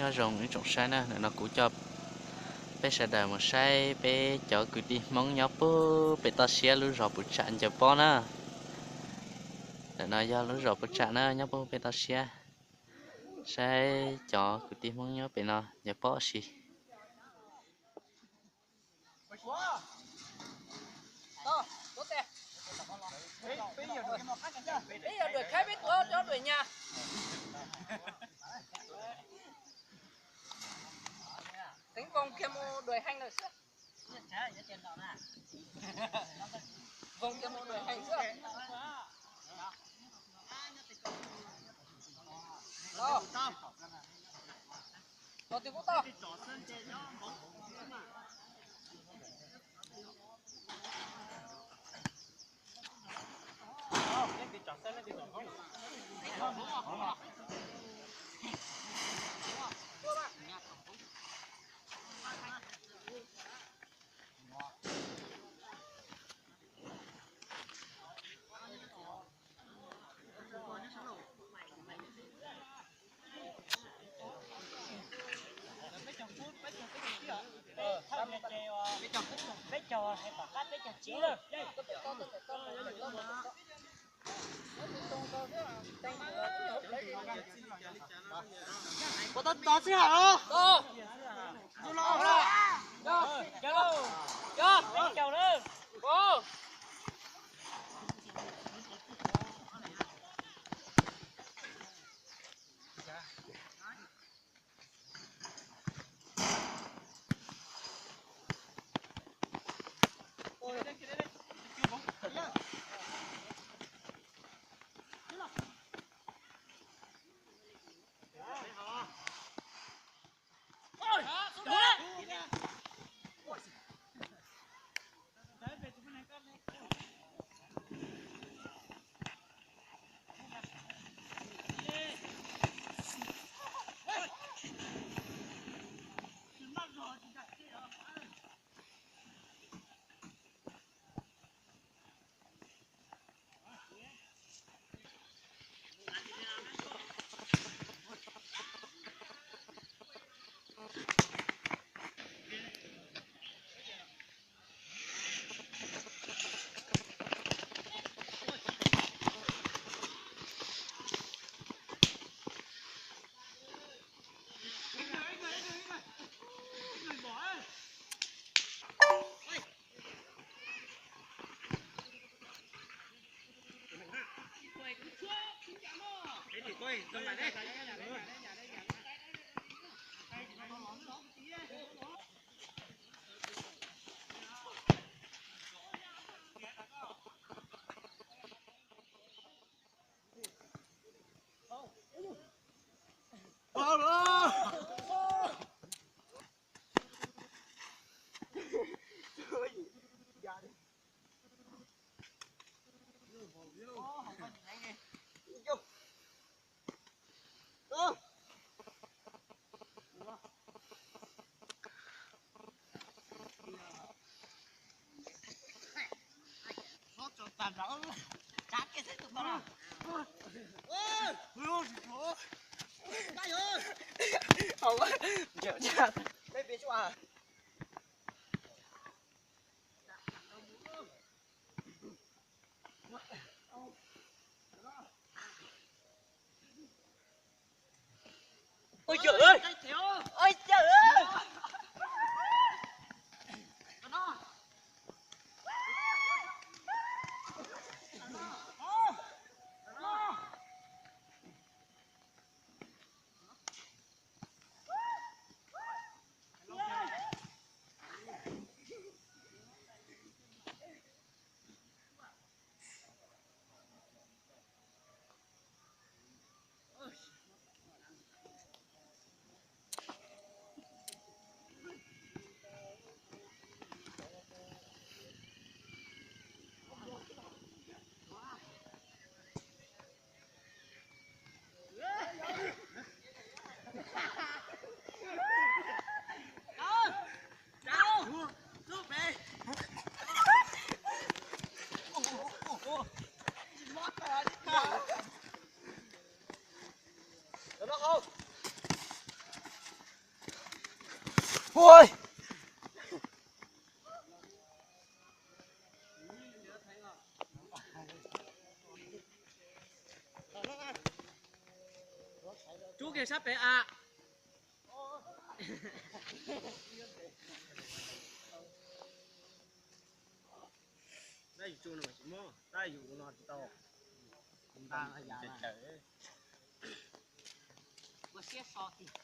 Nyob zoo ib tsoom saib na, ntawm no kuv coj peb sawv daws mus saib peb cov kwv tij Hmoob nyob puag pem toj siab lub zos Puv Tsam Ncaws Pob na. Ntawm no yog lub zos Puv Tsam na, nyob puag pem toj siab. Saib cov kwv tij Hmoob nyob pem no Ncaws Pob si. Peb caug hais tom qab peb caug tsib lawm. Ua tau tod xwb hais os. Yog, yog, yog, peb caug lawm. Ôi giời ơi. Ôi giời ơi. Ui. Rub kiag sab pem a. Tab yus tsuj no mas tsis mob, tab yus no tsis tau. Ua siab so tiag.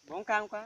Bốn cam quá.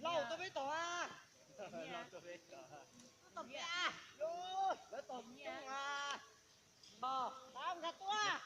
Lauj, tau peb tog a. Lawv tog coob a. Tau nkag tuaj.